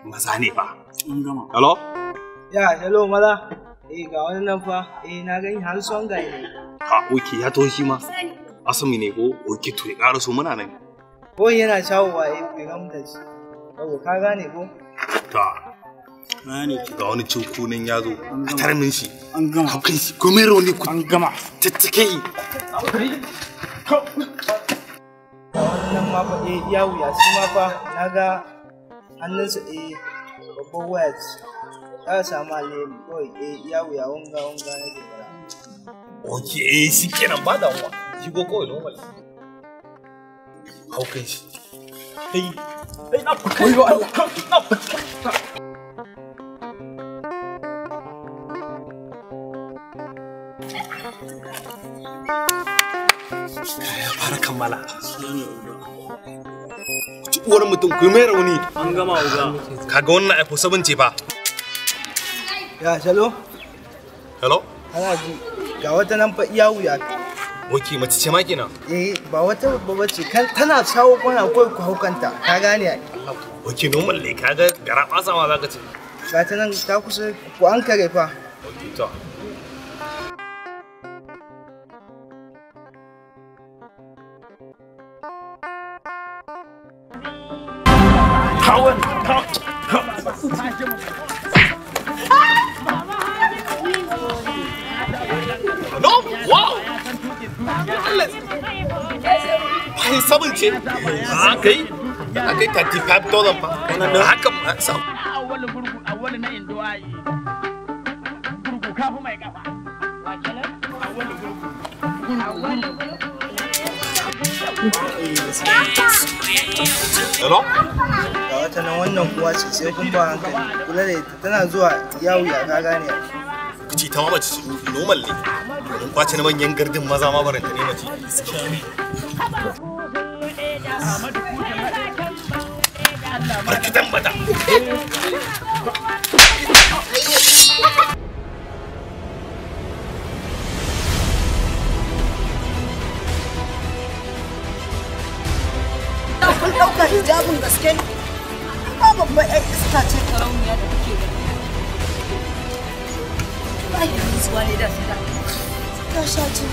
Maza ne fa. An gama. Hello? Ya, hello maza. Eh ga wani nan fa. Eh na gani har son ga ne. Ha, oke ya to shi ma. Asumi ne ko? Oke to ya ƙara so muna nan. Ko yana shawowa eh bai gamu da shi. Yau ka gane ko? Ta. Na ne. Ga wani cuku nan ya zo. A tarmin shi. An gama. Haukan shi. Komai rauni ku. An gama. Tattake yi. Ga wani nan ma fa eh iya wuya shi ma fa na ga hannunsa eh babban waya ce. Za a samu alheri kawai eh iya wuya wanga wanga na ke fara. Oke, eh shi kenan ba damuwa. Shigo kawai normal. Haukan shi. Kai. Kai na kai. Allah. Na. Ya fara kammala. Ci uwar mutum ku mai rauni. An gama uga. Kaga wannan iPhone 7 ce fa. Ya, hello? Hello? Ana ji ga wata nan fa iya wuya. Oke, mace ce ma kenan. Eh ba wata babba ce tana shawo kwana kawai ku haukanta ka gane ai. Oke, normal ne kaga gara fasa ma zaka ce. Ga ta nan ta kusa ku an kare fa. Oke, to. Kawai. No, wow. Allah. Ai sabon ce. A kai. A kai $35 fa. Haka ma sa. Awwalin gurgu, awwalin na indo ayi. Gurgu kafi mai kafa. Awwalin gurgu. Hello? Ga wata nan wannan kuwa ce sai kun ba hankali kula da ita tana zuwa iya wuya ka gane ai. Ce ta ma mace ce normal ne. Mun kwace na manyan gardin maza ma baranta ne mace. Barkitan bata. Kun ɗauka hijabin gaske ne? Ba babban 'yan iska ce karauniya da kuke gani. Ba yi zuwa ne da fita. Ta sha ce.